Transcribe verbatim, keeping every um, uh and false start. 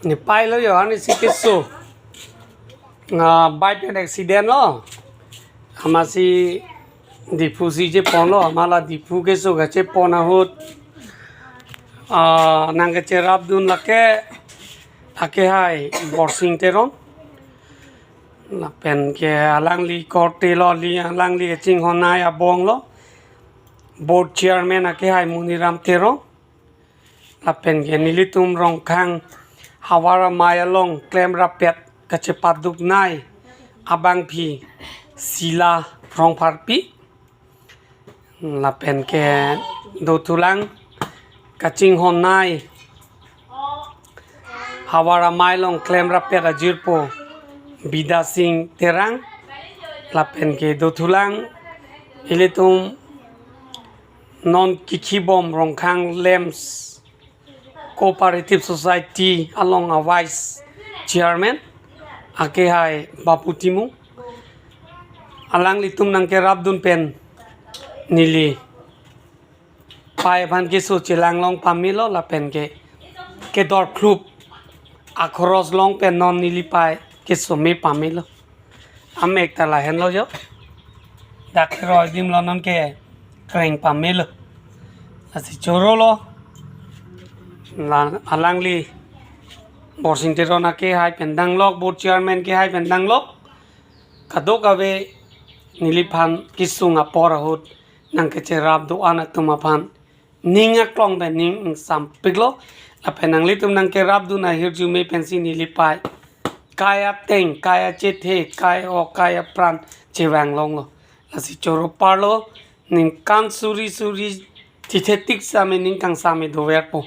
Nepei lo yo, ani si keso. Ah, bike pen accident lo. Amatsi Diphu si cheponlo, amat la Diphu keso kachepon ahut. Ah, nangkecherapdun lake, akehai Borsing Teron. Lapen ke alangli korte lo, li alangli kachinghonnei abong lo. Board chairman akehai Muniram Teron. Lapen ke nelitum Rongkhang havar amei along klemrappet kachepaduknei abangpi Sila Rongpharpi. Lapen ke dothulang kachinghonnei havar amei along klemrappet ajirpo Bidya Sing Terang. Lapen ke dothulang ilitum non kikhibom Rongkhang Lamps Cooperative Society along a vice chairman akehai Bapu Timung. Alanglitum nangkerapdun pen neli pei aphan keso chelanglong pamelo lapen ke kedorkhlup akhoros long pen non neli pei keso me pamelo. Amek ta lahenlo jo. Dak roi adim lo, non ke kreng pamelo. Lasi choro lo. La alangli Borsing Teron akehai pen danglok, board chairman kehai pen danglok. Kadokave neliphan kesung apor ahut nangkecherap do-an atum aphan ning aklong pen ning ingsampiklo. Lapen nanglitum nangkerapdun ahirjume pensi neli pei kai ateng, kai achethe, kai-ok, kai apran chevanglonglo. Lasi choro parlo, ningkan suri suri tithetik same ning kangsame doverpo.